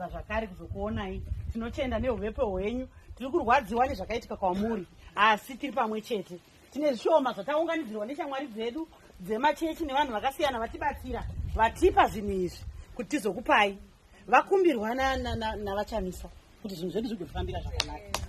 kudzoka zvakare kuzokuonai. Tinotenda neuvepo hwenyu. Tiri kurwadziwa nezvakaitika kwamuri, asi tiri pamwe chete. Tine zvishoma zvataunganidzirwa neshamwari dzedu dzemachechi nevanhu vakasiyana vatibatsira, vatipa zvinhu izvi kuti tizokupai. Vakumbirwa naVaChamisa kuti zvinhu zvedu zvigofambira zvakanaka.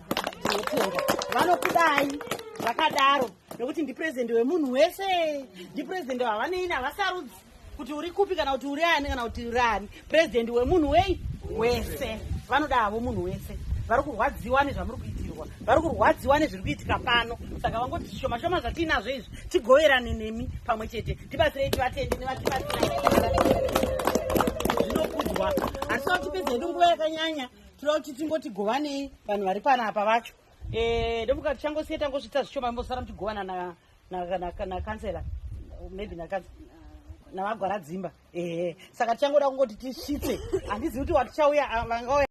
Tinotenda, vanokudai zvakadaro nekuti ndipurezidendi wemunhu wese, ndipurezidendi havanei havasarudzi kuti uri kupi kana kuti uri ani kana kuti uri ani, purezidendi wemunhu wei wese. Vanoda havo munhu wese. Vari kurwadziwa nezvamuri kuitirwa, vari kurwadziwa nezviri kuitika pano. Saka vangoti zvishoma shoma zvatiinazvo izvi tigoverane nemi pamwe chete, tibatsirei, tivatende nevatibatsira. Zvinokudzwa. Hatisa kuti tipedze hedu nguva yakanyanya, tinoda kuti tingoti govanei vanhu vari panapa vacho. Ndomuka tichangosiya tangosvitsa zvishoma, mbosara muchigovana nakansela, maybe navagwara dzimba. Ehe, saka tichangoda kungoti tisvitse, handizivi kuti watichauya vangauya.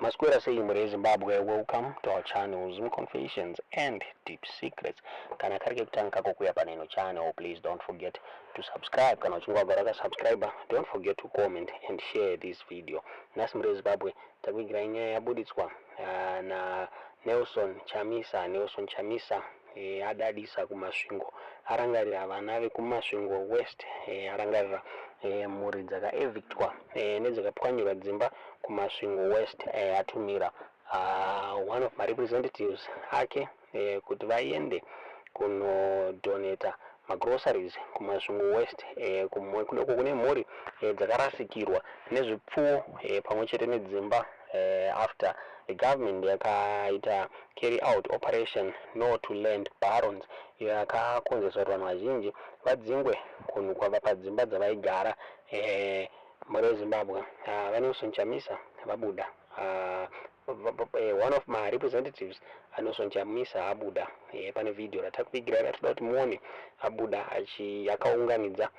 Maswera sei mhuri yeZimbabwe, welcome to our channel, Zoom Confessions and Deep Secrets. Kana kari kekutanga kako kuuya pane ino channel, please don't forget to subscribe. Kana uchinge wagara wakasubscribe, don't forget to comment and share this video. Nhasi mhuri yeZimbabwe takuigirai nyaya yabuditswa na Nelson Chamisa. Nelson Chamisa adadisa kuMasvingo, arangarira vana vekuMasvingo West, arangarira mhuri dzakaevictwa nedzakapwanyirwa dzimba kuMasvingo West. Atumira one of marepresentatives ake kuti vaende kunodonata magroceries kuMasvingo West, uko kune mhuri dzakarasikirwa nezvipfuwo pamwe chete nedzimba after the government yakaita carry out Operation No to Land Barons, iyo yakakonzeresa kuti vanhu vazhinji vadzingwe kunhu kwava padzimba dzavaigara. Mhuri yeZimbabwe, VaNelson Chamisa vabuda. One of my representatives, Nelson Chamisa, abuda. Pane vhidhiyo ratakuvigirai ratoda kuti muone abuda akaunganidza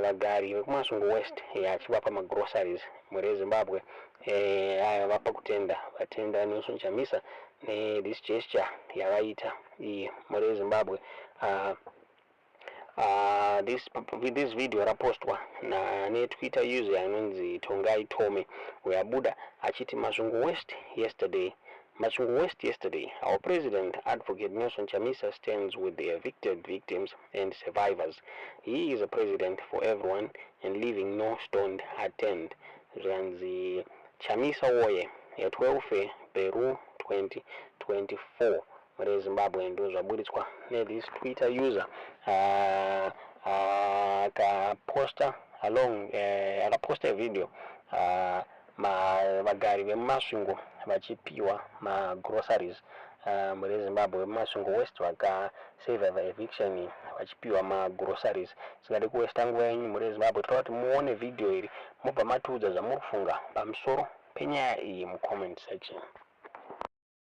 vagari vekuMasvingo West achivapa magroceries. Mhuri yeZimbabwe, aya vapa kutenda, vatenda Nelson Chamisa nethis gesture yavaita iyi. Mhuri yeZimbabwe, this video rapostwa neTwitter user anonzi Tongai Tome, uyo abuda achiti, "Masvingo West yesterday, Masvingo West yesterday, our president, Advocate Nelson Chamisa, stands with the evicted victims and survivors. He is a president for everyone and leaving no stone unturned." Zvikanzi Chamisa woye, 12 Peru 2024. Mhuri yeZimbabwe, ndo zvaburitswa nethis Twitter user akaposta along akaposta video vagari vemuMasvingo vachipiwa magroceries. Mhuri yeZimbabwe, vemuMasvingo West vakasurvive eviction vachipiwa magroceries. Singade kuwesta nguva yenyu, mhuri yeZimbabwe, toda kuti muone vhidhiyo iri, mobva matiudza zvamuri kufunga pamusoro penyaya iyi mucomment section.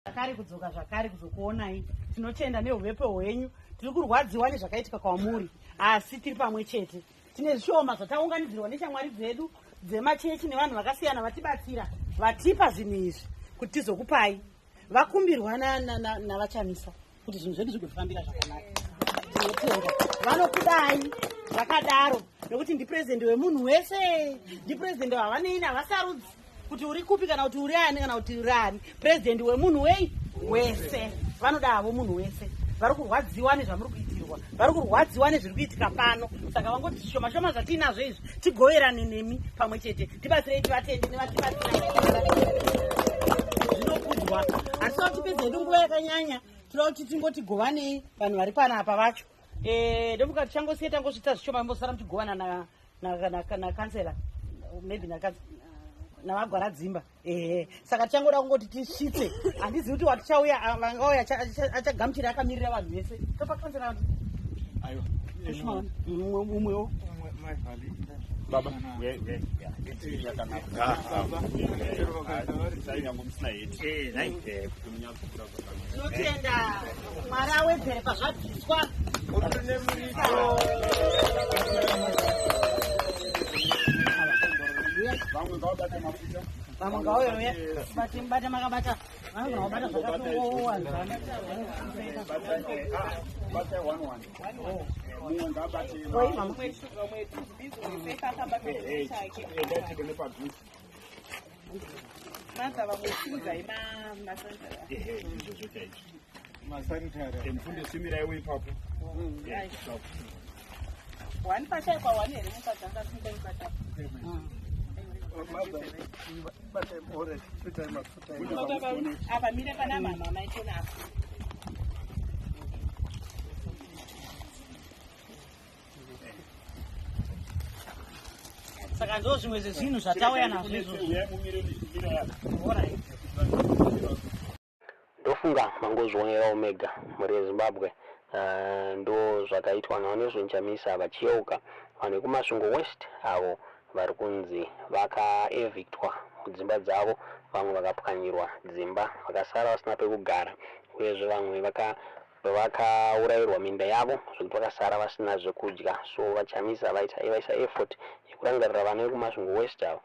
Zvakare kudzoka zvakare kuzokuonai. Tinotenda neuvepo hwenyu. Tiri kurwadziwa nezvakaitika kwamuri, asi tiri pamwe chete. Tine zvishoma zvataunganidzirwa neshamwari dzedu dzemachechi nevanhu vakasiyana vatibatsira, vatipa zvinhu izvi kuti tizokupai. Vakumbirwa naVaChamisa kuti zvinhu zvedu zvigofambira zvakanaka. Tinotenda, vanokudai zvakadaro nekuti ndipurezidendi wemunhu wese, ndipurezidendi havanei havasarudzi kuti uri kupi kana kuti uri ani kana kuti uri ani, purezidendi wemunhu wei wese. Vanoda havo munhu wese. Vari kurwadziwa nezvamuri kuitirwa, vari kurwadziwa nezviri kuitika pano. Saka vangoti zvishoma shoma zvatiinazvo izvi tigoverane nemi pamwe chete, tibatsirei, tivatende nevatibatsira. Zvinokudzwa. Hatisa kuti tipedze hedu nguva yakanyanya, toda kuti tingoti govanei vanhu vari panapa vacho. Ndomuka tichangosiya tangosvitsa zvishoma, mbosara muchigovana nakansela, maybe navagwara dzimba. Ehe, saka tichangoda kungoti tisvitse, handizivi kuti watichauya vangauya achagamuchira akamirira vanhu vese. Topa kansela umwewo. Baba, yakanaka yangu musina heti kuti munyatsokura zvakanaka. Tinotenda, Mwari awedzere pazvabviswa. Vamwe ngavabate mafuta. Vamwe ngauye bate, bate makabata, vamwe ngavabata zvakatowanzana. Bate one one, mumwe ngaabate. Oi mama. Enda tike nepadhuze. Mata vamwe simudzai masanitary. Ehe, izvozvo chaizvo. Masanitary. Mufundisi, miraiwo ipapo. One pashaikwa one here mukadzi akasimuka mukadzi. Apa mire pana mama maitona apa. Saka ndo zvimwe zvezvinhu zvatauya nazvo izvozvo. Uyai mumire mirai apa. Alright. Ndofunga mangozvionerawo mega, mhuri yeZimbabwe. Ndo zvakaitwa naVaNelson Chamisa vachiyeuka vanhu vekuMasvingo West avo vari kunzi vakaevictwa mudzimba dzavo, vamwe vakapwanyirwa dzimba vakasara vasina pekugara, uyezve vamwe vakaurayirwa minda yavo zvekuti vakasara vasina zvekudya. So vaChamisa vaisa effort yekurangarira vana vekuMasvingo West avo,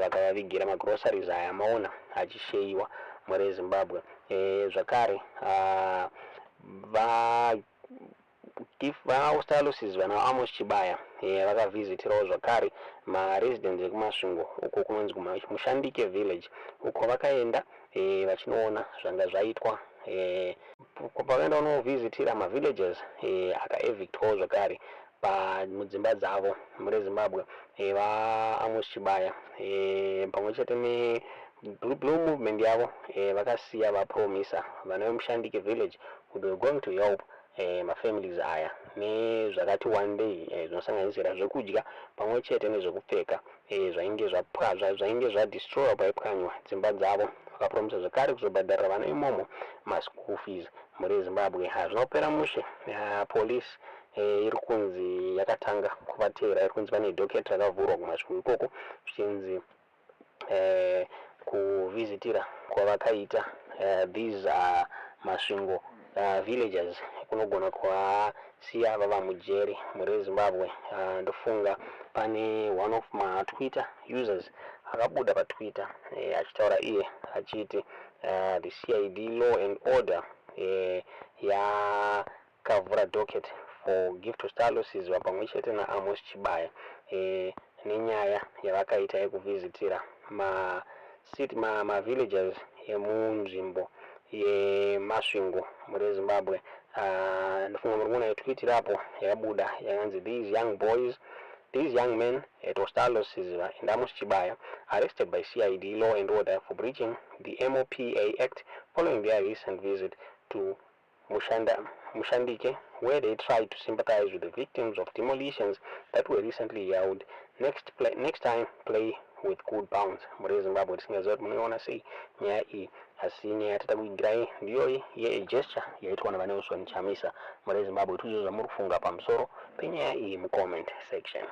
vakavavigira magroceries aya maona achisheyiwa, mhuri yeZimbabwe. Zvakare va vaOstallos vana Amos Chibaya vakavhizitirawo zvakare maresidents ekuMasvingo uko kunonzi Mushandike village, uko vakaenda vachinoona zvanga zvaitwa. Pavakaenda kunovhizitira mavillages akaevictwawo zvakare mudzimba dzavo, mhuri yeZimbabwe, vaAmos Chibaya pamwe chete neBlue Blue Movement yavo vakasiya vapromisa vana veMushandike village kuti we're going to help mafamilies aya nezvakati one day, zvinosanganisira zvekudya pamwe chete nezvekupfeka zvainge zvainge zvadestroywa paipwanywa dzimba dzavo. Vakapromisa zvakare kuzobhadharira vana imomo maschool fees, mhuri yeZimbabwe. Hazvina kupera mushe. Police iri kunzi yakatanga kuvateera, iri kunzi pane docket rakavhurwa kuMasvingo ikoko zvichinzi kuvhizitira kwavakaita these Masvingo villagers kunogona kuvasiya vava mujeri, mhuri yeZimbabwe. Ndofunga pane one of maTwitter users akabuda paTwitter achitaura iye achiti the CID Law and Order yakavhura docket for Gift Ostallos pamwe chete naAmos Chibaya nenyaya yavakaita yekuvhizitira mavillagers emunzvimbo yeMasvingo, mhuri yeZimbabwe. Ndofunga muri kuona tweet rapo yakabuda yakanzi, "These young boys, these young men at Ostallos Siziba and Amos Chibaya arrested by CID Law and Order for breaching the MOPA Act following their recent visit to Mushandike, where they tried to sympathize with the victims of demolitions that were recently held. Next time, play with good bounds." Mhuri yeZimbabwe, tisingaziva kuti munoiona sei nyaya iyi, asi nyaya yatata kuigirai ndiyoyi yegesture yaitwa naVaNelson Chamisa. Mhuri yeZimbabwe, tiudzei zvamuri kufunga pamusoro penyaya iyi mucomment section.